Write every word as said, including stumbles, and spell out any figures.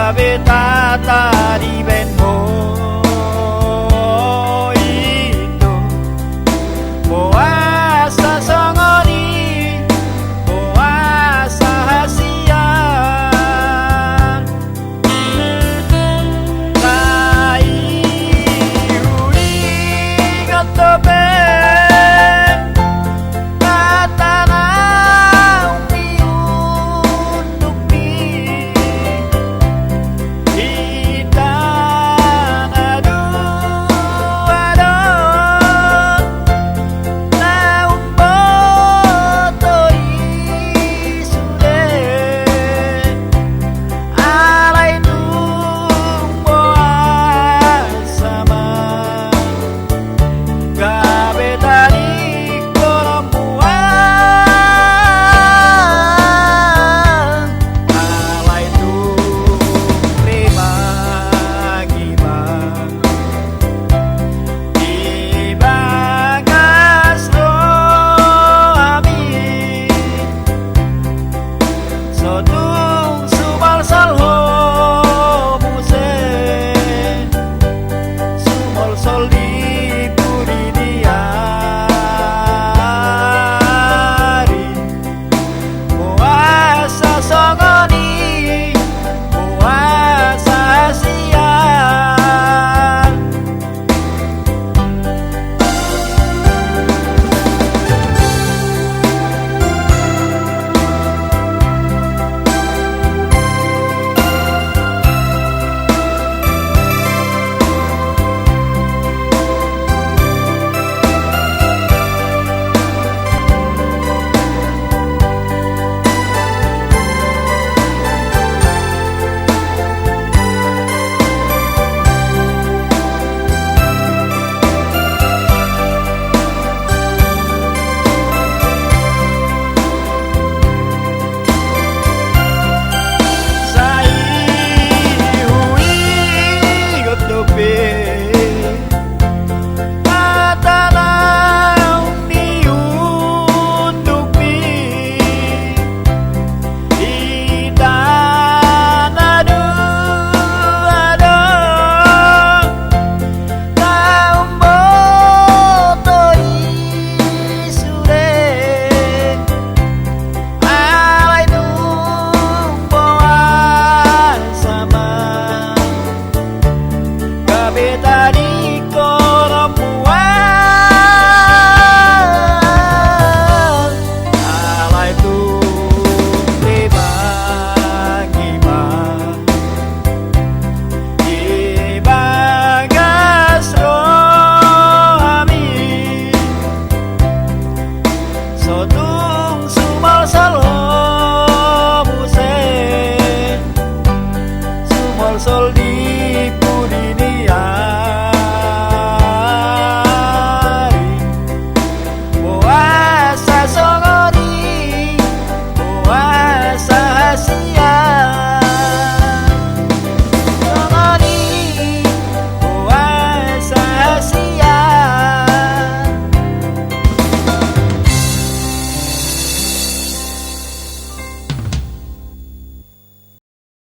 Gabe tata dibaen Ho i tu. Boasa songon i, boasa hasian. Sai huingot dope hata naung niundukmi. Hita na dua do na umboto i sude. Alai tung boasa ma gabe tadingkonon mual. Alai tung rimangiman di bagas rohami. So tung sumolsol Ho muse, sumolsol di pudi ni ari. Boasa songon i, boasa hasian. Sai huingot dope hata naung niundukmi. Hita na dua do na umboto i sude. Alai tung boasa ma gabe tadingkonon mual. Alai tung rimangiman di bagas rohami. So tung sumolsol Ho muse, sumolsol